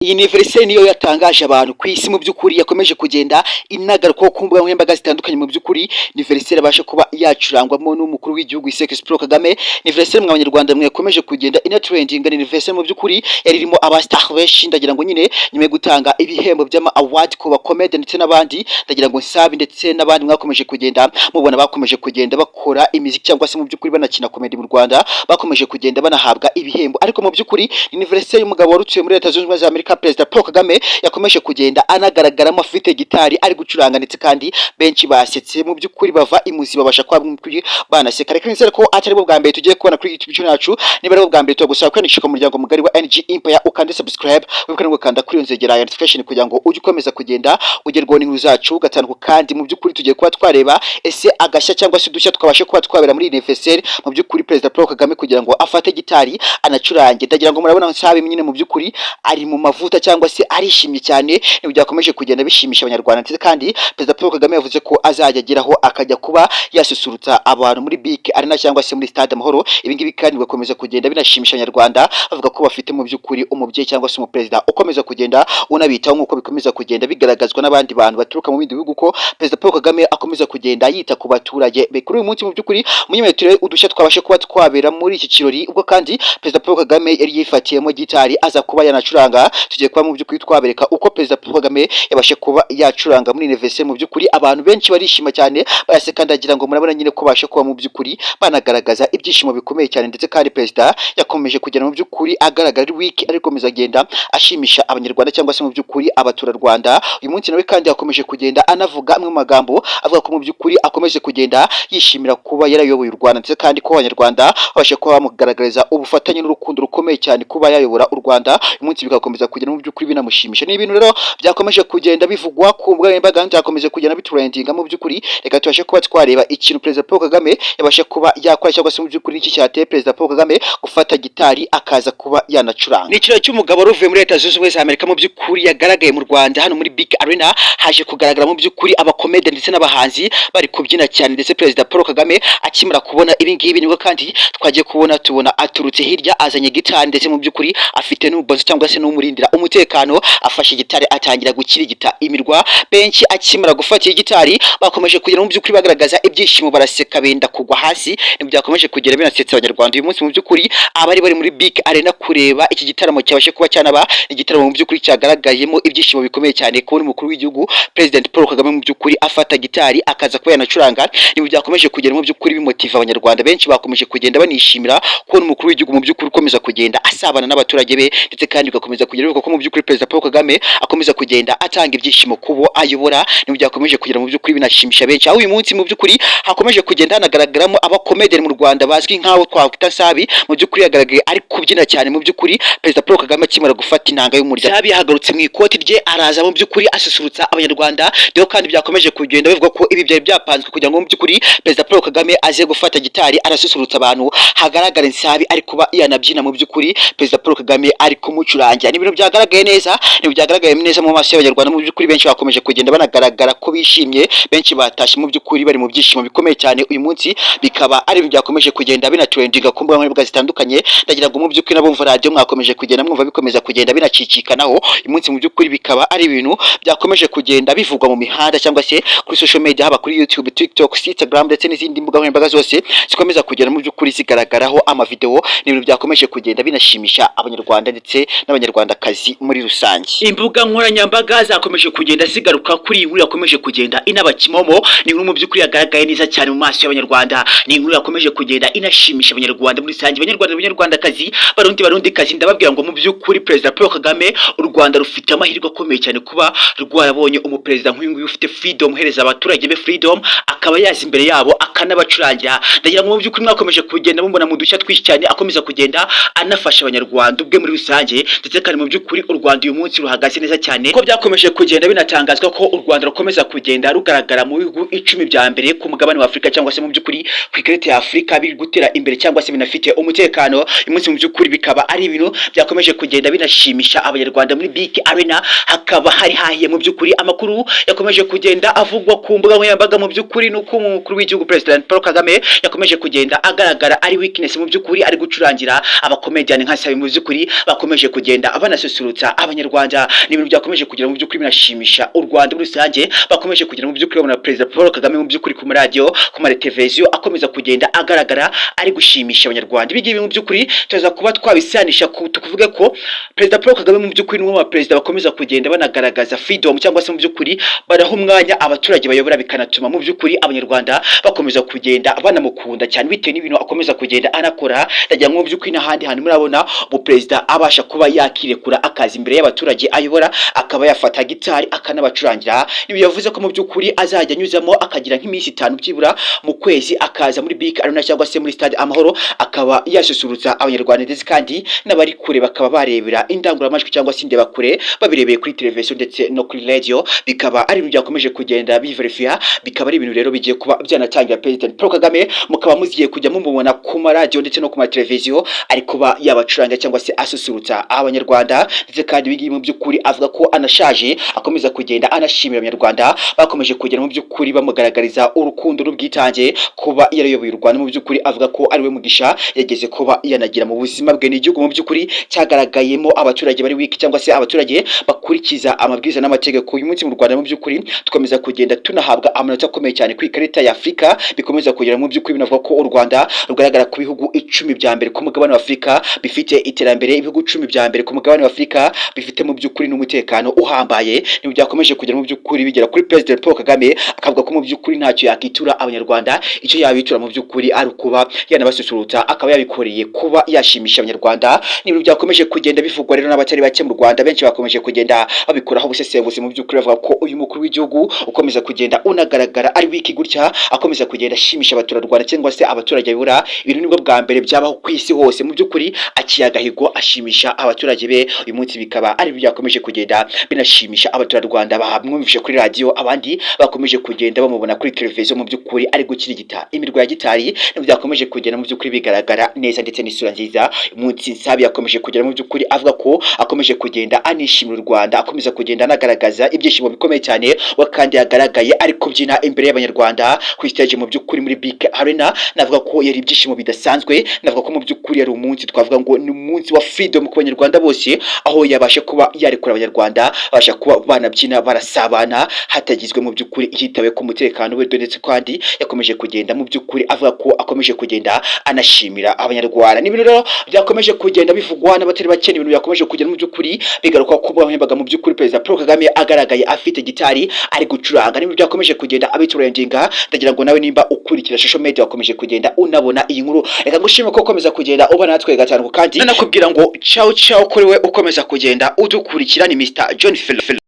Iyi anniversaire niyo yatangaje abantu ku isi. Mu by'ukuri yakomeje kugenda inagarukwaho ku mbuga nkoranyambaga zitandukanye. Mu by'ukuri anniversaire abasha kuba yacurangwamo n'umukuru w'igihugu His Paul Kagame. Anniversaire mwa Banyarwanda mwe yakomeje kugenda inatrendinga. Ni anniversaire mu by'ukuri yari irimo aba star benshi. Ndagira ngo nyine nyuma yo gutanga ibihembo by'ama award ku bakomede ndetse n'abandi, ndagira ngo Nsabi ndetse n'abandi mwakomeje kugenda mubona bakomeje kugenda bakora imiziki cyangwa se mu by'ukuri banakina comedy mu Rwanda, bakomeje kugenda banahabwa ibihembo. Ariko mu by'ukuri anniversaire y'umugabo warutuye muri Leta Zunze Ubumwe za Amerika, Perezida Paul Kagame, yakomeje kugenda anagaragaramo afite gitari ari gucuranga, ndetse kandi benshi basetse mu by'ukuri bava imuzi babasha kuba mu by'ukuri banaseka. Reka nizere ko atari bwo bwa mbere tugiye kubona kuri YouTube channel yacu. Niba ari bwo bwa mbere, tugusaba kwiyandikisha ku muryango mugari wa NG Empire, ukande subscribe, wibuke no gukanda kuri iyo nzogera ya notification kugira ngo ujye ukomeza kugenda ugerwaho n'inkuru zacu gatanu. Kandi mu by'ukuri tugiye kuba twareba ese agashya cyangwa se udushya twabashe kuba twabera muri iyi anniversaire, mu by'ukuri Perezida Paul Kagame kugira ngo afate gitari anacurange. Ndagira ngo murabona Nsabi nyine mu by'ukuri ari mu mavuta cyangwa se arishimye cyane, nibyo byakomeje kugenda bishimisha Abanyarwanda. Ndetse kandi Perezida Paul Kagame yavuze ko azajya ageraho akajya kuba yasusurutsa abantu muri BK Arena cyangwa se muri Stade Amahoro. Ibi ngibi kandi bigakomeza kugenda binashimisha Abanyarwanda, bavuga ko bafite mu by'ukuri umubyeyi cyangwa se umuperezida ukomeza kugenda unabitaho, nk'uko bikomeza kugenda bigaragazwa n'abandi bantu baturuka mu bindi bihugu ko Perezida Paul Kagame akomeza kugenda yita ku baturage be. Kuri uyu munsi mu by'ukuri munyemerere udushya twabashe kuba twabera muri iki kirori, ubwo kandi Perezida Paul Kagame yari yifatiyemo gitari aza kuba yanacuranga. Tugiye kuba mu by'ukuri twabereka uko Perezida Paul Kagame yabashe kuba yacuranga muri anniversaire. Mu by'ukuri abantu benshi barishima cyane, baraseka. Ndagira ngo murabona nyine ko bashe kuba mu by'ukuri banagaragaza ibyishimo bikomeye cyane. Ndetse kandi perezida yakomeje kugera mu by'ukuri agaragara ari weak, ari gukomeza agenda ashimisha Abanyarwanda cyangwa se mu by'ukuri abaturarwanda. Uyu munsi nawe kandi yakomeje kugenda anavuga amwe mu magambo avuga ko mu by'ukuri akomeje kugenda yishimira kuba yarayoboye u Rwanda, ndetse kandi ko Abanyarwanda babashe kuba bamugaragariza ubufatanye n'urukundo rukomeye cyane kuba yayobora u Rwanda. Uyu munsi bigakomeza kugenda mu by'ukuri binamushimisha. Ni ibintu rero byakomeje kugenda bivugwa ku mbuga nkoranyambaga, byakomeje kugenda bitrendinga. Mu by'ukuri reka tubashe kuba twareba ikintu Perezida Paul Kagame yabashe kuba yakora, cyangwa se mu by'ukuri n'iki cyateye Perezida Paul Kagame gufata gitari akaza kuba yanacuranga. Ni ikiraro cy'umugabo wari uvuye muri Leta Zunze Ubumwe za Amerika, mu by'ukuri yagaragaye mu Rwanda hano muri BK Arena. Haje kugaragara mu by'ukuri abakomede ndetse n'abahanzi bari kubyina cyane. Ndetse Perezida Paul Kagame akimara kubona ibi ngibi, nibwo kandi twagiye kubona tubona aturutse hirya azanye gitari, ndetse mu by'ukuri afite n'umubozi cyangwa se n'umurindira umutekano. Afashe gitari atangira gukirigita imirwa. Benshi akimara gufata iyi gitari bakomeje kugera mu by'ukuri bagaragaza ibyishimo, baraseka benda kugwa hasi. Nibyo byakomeje kugera binasetsa Abanyarwanda. Uyu munsi mu by'ukuri abari bari muri BK Arena kureba iki gitaramo cyabashe kuba cyanaba, igitaramo mu by'ukuri cyagaragayemo ibyishimo bikomeye cyane, kubona umukuru w'igihugu President Paul Kagame mu by'ukuri afata gitari akaza kuba yanacuranga. Nibyo byakomeje kugera mu by'ukuri bimotiva Abanyarwanda. Benshi bakomeje kugenda banishimira kubona umukuru w'igihugu mu by'ukuri ukomeza kugenda asabana n'abaturage be, ndetse kandi bigakomeza kugenda bivuga ko mu by'ukuri Perezida Paul Kagame akomeza kugenda atanga ibyishimo kubo ayobora. Nibyo byakomeje kugera mu by'ukuri binashimisha benshi, aho uyu munsi mu by'ukuri hakomeje kugenda hanagaragaramo abakomederi mu Rwanda bazwi nk'abo twakwita Nsabi. Mu by'ukuri yagaragaye ari kubyina cyane. Mu by'ukuri Perezida Paul Kagame akimara gufata inanga y'umurya, Nsabi yahagarutse mu ikoti rye, araza mu by'ukuri asusurutsa Abanyarwanda. Rero kandi byakomeje kugenda bivuga ko ibi byari byapanzwe kugira ngo mu by'ukuri Perezida Paul Kagame aze gufata gitari arasusurutsa abantu, hagaragara Nsabi ari kuba yanabyina, mu by'ukuri Perezida Paul Kagame ari kumucurangira. Ni ibintu byagaragaye neza, ni ibintu byagaragaye neza mu maso y'Abanyarwanda. Mu by'ukuri benshi bakomeje kugenda banagaragara ko bishimye, benshi batashye mu by'ukuri bari mu byishimo bikomeye cyane. Uyu munsi bikaba ari ibintu byakomeje kugenda binatrendinga ku mbuga nkoranyambaga zitandukanye. Ndagira ngo mu by'ukuri n'abumva radiyo mwakomeje kugenda mwumva bikomeza kugenda binacicikanaho. Uyu munsi mu by'ukuri bikaba ari ibintu byakomeje kugenda bivugwa mu mihanda cyangwa se kuri social media, haba kuri YouTube, TikTok, Instagram ndetse n'izindi mbuga nkoranyambaga zose zikomeza kugenda mu by'ukuri zigaragaraho amavideo. Ni ibintu byakomeje kugenda binashimisha Abanyarwanda ndetse n'Abanyarwandakazi muri rusange. Imbuga nkoranyambaga zakomeje kugenda zigaruka kuri iyi nkuru yakomeje kugenda inaba kimomo. Ni inkuru mu by'ukuri yagaragaye neza cyane mu maso y'Abanyarwanda, ni inkuru yakomeje kugenda inashimisha Abanyarwanda muri rusange. Abanyarwanda, Abanyarwandakazi, Barundi, Barundikazi, ndababwira ngo mu by'ukuri Perezida Paul Kagame, u Rwanda rufite amahirwe akomeye cyane kuba rwarabonye umuperezida nk'uyu nguyu ufite freedom, uhereza abaturage be freedom, akaba yaza imbere yabo akanabacurangira. Ndagira ngo mu by'ukuri mwakomeje kugenda mubona mu dushya twinshi cyane akomeza kugenda anafasha Abanyarwanda ubwe muri rusange. Ndetse kandi mu by'ukuri u Rwanda uyu munsi ruhagaze neza cyane, ko byakomeje kugenda binatangazwa ko u Rwanda rukomeza kugenda rugaragara mu bihugu 10 bya mbere ku mugabane wa Afurika, cyangwa se mu by'ukuri ku ikarita ya Afurika biri gutera imbere cyangwa se binafite umutekano. Uyu munsi mu by'ukuri bikaba ari ibintu byakomeje kugenda binashimisha Abanyarwanda. Muri BK Arena hakaba hari hahiye. Mu by'ukuri amakuru yakomeje kugenda avugwa ku mbuga nkoranyambaga mu by'ukuri ni uko umukuru w'igihugu President Paul Kagame yakomeje kugenda agaragara ari weakness, mu by'ukuri ari gucurangira abakomedian nka Nsabi, mu by'ukuri bakomeje kugenda banasusurutsa. asusurutsa Abanyarwanda. Ni ibintu byakomeje kugira mu by'ukuri binashimisha u Rwanda muri rusange. Bakomeje kugira mu by'ukuri babona Perezida Paul Kagame mu by'ukuri ku maradiyo, ku mateleviziyo, akomeza kugenda agaragara ari gushimisha Abanyarwanda. Ibi ngibi mu by'ukuri tuza kuba twabisanisha tukuvuge ko Perezida Paul Kagame mu by'ukuri ni umwe mu baperezida bakomeza kugenda banagaragaza freedom, cyangwa se mu by'ukuri baraha umwanya abaturage bayobora, bikanatuma mu by'ukuri Abanyarwanda bakomeza kugenda banamukunda cyane bitewe n'ibintu akomeza kugenda anakora. Ndagira ngo mu by'ukuri n'ahandi hantu murabona umuperezida abasha kuba yakirekura, akaza imbere y'abaturage ayobora, akaba yafata gitari akanabacurangira. Ibi yavuze ko mu by'ukuri azajya anyuzamo akagira nk'iminsi 5 byibura mu kwezi, akaza muri BK Arena cyangwa se muri Stade Amahoro, akaba yasusurutsa Abanyarwanda, ndetse kandi n'abari kure bakaba barebera indangururamajwi cyangwa se indebakure, babirebeye kuri televiziyo ndetse no kuri radio. Bikaba ari ibintu byakomeje kugenda biverifiya, bikaba ari ibintu rero bigiye kuba byanatangira. President Paul Kagame mukaba mugiye kujya mumubona ku maradiyo ndetse no ku mateleviziyo ari kuba yabacuranga cyangwa se asusurutsa Abanyarwanda. Ndetse kandi ibi ngibi mu by'ukuri avuga ko anashaje, akomeza kugenda anashimira Abanyarwanda bakomeje kugenda mu by'ukuri bamugaragariza urukundo n'ubwitange kuba yarayoboye u Rwanda. Mu by'ukuri avuga ko ari we mugisha yageze kuba yanagira mu buzima bwe. Ni igihugu mu by'ukuri cyagaragayemo abaturage bari weak, cyangwa se abaturage bakurikiza amabwiriza n'amategeko. Uyu munsi mu Rwanda mu by'ukuri dukomeza kugenda tunahabwa amanota akomeye cyane ku ikarita ya Afurika, bikomeza kugera mu by'ukuri binavuga ko u Rwanda rugaragara ku bihugu 10 bya mbere ku mugabane wa Afurika bifite iterambere, ibihugu 10 bya mbere ku mugabane wa Afurika bifite mu by'ukuri n'umutekano uhambaye. Ni byakomeje kugera mu by'ukuri bigera kuri President Paul Kagame, akavuga ko mu by'ukuri ntacyo yakitura Abanyarwanda, icyo yabitura mu by'ukuri ari ukuba yanabasusurutsa, akaba yabikoreye kuba yashimisha Abanyarwanda. Ni ibintu byakomeje kugenda bivugwa rero n'abatari bake mu Rwanda. Benshi bakomeje kugenda babikoraho ubusesenguzi, mu by'ukuri bavuga ko uyu mukuru w'igihugu ukomeza kugenda unagaragara ari weak gutya, akomeza kugenda ashimisha abaturarwanda cyangwa se abaturage ayobora, ibintu nibwo bwa mbere byabaho ku isi hose. Mu by'ukuri aciye agahigo, ashimisha abaturage be uyu munsi, bikaba ari ibyo byakomeje kugenda binashimisha abaturarwanda bamwumvishe kuri radiyo, abandi bakomeje kugenda bamubona kuri televiziyo mu by'ukuri ari gukirigita imirwa ya gitari. Nibyo byakomeje kugenda mu by'ukuri bigaragara neza ndetse n'isura nziza. Umunsi Nsabi yakomeje kugera mu by'ukuri avuga ko akomeje kugenda anishimira u Rwanda, akomeza kugenda anagaragaza ibyishimo bikomeye cyane we, kandi yagaragaye ari kubyina imbere y'Abanyarwanda ku stage mu by'ukuri muri BK Arena. Navuga ko yari ibyishimo bidasanzwe, navuga ko mu by'ukuri yari umunsi twavuga ngo ni umunsi wa freedom ku Banyarwanda bose, aho yabasha kuba yarekura Abanyarwanda, babasha kuba banabyina, barasabana, hatagizwe mu by'ukuri hitawe ku mutekano we. Ndetse kandi yakomeje kugenda mu by'ukuri avuga ko akomeje kugenda anashimira Abanyarwanda. Ni ibintu rero byakomeje kugenda bivugwa n'abatari bake, ni ibintu byakomeje kugenda mu by'ukuri bigaruka ku mbuga nkoranyambaga. Mu by'ukuri Perezida Paul Kagame agaragaye afite gitari ari gucuranga, ni ibintu byakomeje kugenda abitrendinga. Ndagira ngo nawe nimba ukurikira social media wakomeje kugenda unabona iyi nkuru. Reka ngushime ko ukomeza kugenda ubona natwe gatanu, kandi nanakubwira ngo ciao ciao kuri we ukomeza kugenda udukurikira. Ni Mr John Phil.